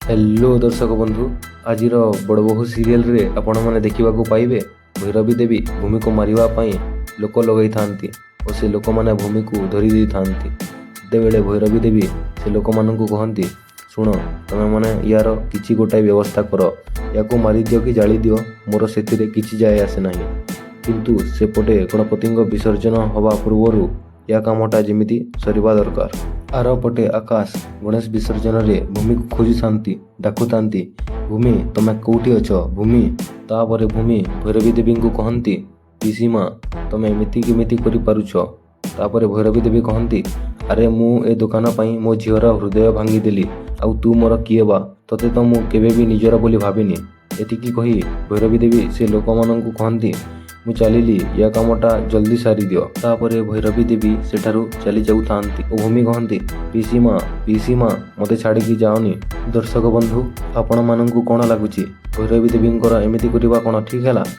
Hello ଦର୍ଶକ ବନ୍ଧୁ, ଆଜିର ବଡ଼ ବୋହୂ ସିରିଏଲରେ ଆପଣମାନେ ଦେଖିବାକୁ ପାଇବେ, ଭୈରବୀ ଦେବୀ ଭୂମିକୁ ମାରିବା ପାଇଁ ଲୋକ ଲଗାଇଥାନ୍ତି ଓ ସେ ଲୋକମାନେ ଭୂମିକୁ ଧରି ଦେଇଥାନ୍ତି। ସେତେବେଳେ ଭୈରବୀ ଦେବୀ ସେ ଲୋକମାନଙ୍କୁ କହନ୍ତି, "ଶୁଣ, ତମେମାନେ ୟାର କିଛି ଗୋଟାଏ ବ୍ୟବସ୍ଥା କର। ୟାକୁ ମାରିଦିଅ କି ଜାଳିଦିଅ, ମୋର ସେଥିରେ କିଛି ଯାଏ ଆସେ ନାହିଁ। କିନ୍ତୁ ସେପଟେ ଗଣପତିଙ୍କ ବିସର୍ଜନ ହେବା ପୂର୍ବରୁ ୟା କାମଟା ଯେମିତି ସରିବା ଦରକାର।" ଆରପଟେ ଆକାଶ ଗଣେଶ ବିସର୍ଜନରେ ଭୂମିକୁ ଖୋଜୁଥାନ୍ତି, ଡାକୁଥାନ୍ତି, "ଭୂମି, ତମେ କୋଉଠି ଅଛ ଭୂମି?" ତାପରେ ଭୂମି ଭୈରବୀ ଦେବୀଙ୍କୁ କହନ୍ତି, "ପିସିମା, ତମେ ଏମିତି କେମିତି କରିପାରୁଛ?" ତାପରେ ଭୈରବୀ ଦେବୀ କହନ୍ତି, "ଆରେ, ମୁଁ ଏ ଦୋକାନ ପାଇଁ ମୋ ଝିଅର ହୃଦୟ ଭାଙ୍ଗିଦେଲି, ଆଉ ତୁ ମୋର କିଏ ବା? ତତେ ତ ମୁଁ କେବେ ବି ନିଜର ବୋଲି ଭାବିନି।" ଏତିକି କହି ଭୈରବୀ ଦେବୀ ସେ ଲୋକମାନଙ୍କୁ କହନ୍ତି, "ମୁଁ ଚାଲିଲି, ୟା କାମଟା ଜଲ୍ଦି ସାରିଦିଅ।" ତାପରେ ଭୈରବୀ ଦେବୀ ସେଠାରୁ ଚାଲି ଯାଉଥାନ୍ତି ଓ ଭୂମି କହନ୍ତି, "ପିସିମା, ପିସିମା, ମୋତେ ଛାଡ଼ିକି ଯାଅନି।" ଦର୍ଶକ ବନ୍ଧୁ, ଆପଣମାନଙ୍କୁ କ'ଣ ଲାଗୁଛି, ଭୈରବୀ ଦେବୀଙ୍କର ଏମିତି କରିବା କ'ଣ ଠିକ୍ ହେଲା?